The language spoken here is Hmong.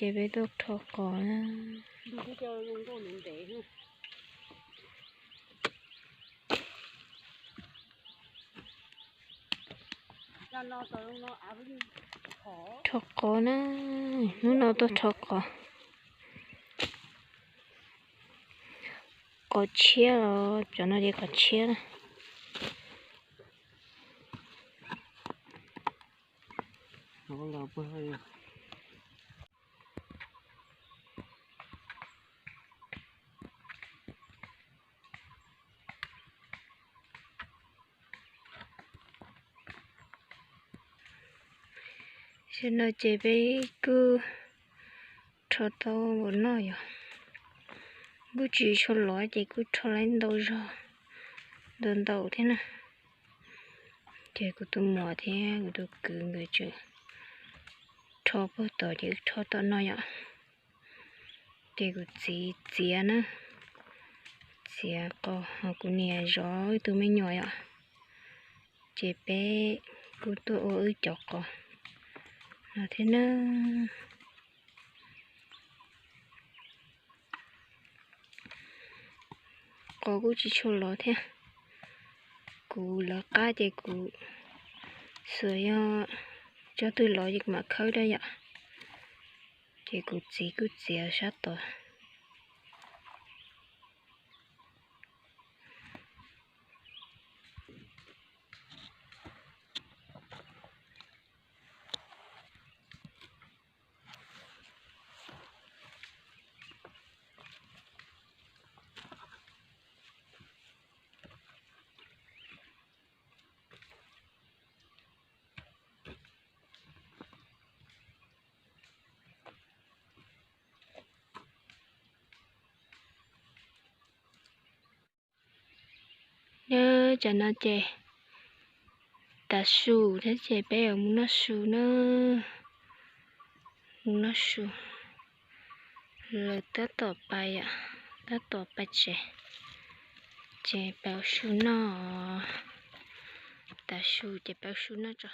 Ces peb tuaj rho qos na. Rho qos na, hnub no tuaj rho qos. Qos tshiab los cov no ces qos tshiab na. Tam no ces peb kuj rho tau npaum no yom. Kuj tsis tshua lov ces kuj rho tau ntau zog, ntau ntau thiab na. Ces kuv tus muam thiab kuv tus kwv nkawd tseem rho puag tod ces wb rho tom no yom. Ces kuv txiv txiav na, txiav qos ho kuv niam zov wb tus me nyuam yom. Ces peb kuj tuaj ua wb cov qos no thiab na. Qos kuj tsis tshua lov thiab. Kuv lawv qab ces kuv xuas yog coj twg lov ces kuv mam khawb dab yom. Ces kuv txiv kuj txiav sab tod. Nyob tsam no ces tav su thiab ces peb yuav mus noj su na. Mus noj su, lawv tab tom pais, tab tom pais tsev, ces peb ua su noj. Tav su ces peb ua su noj tso.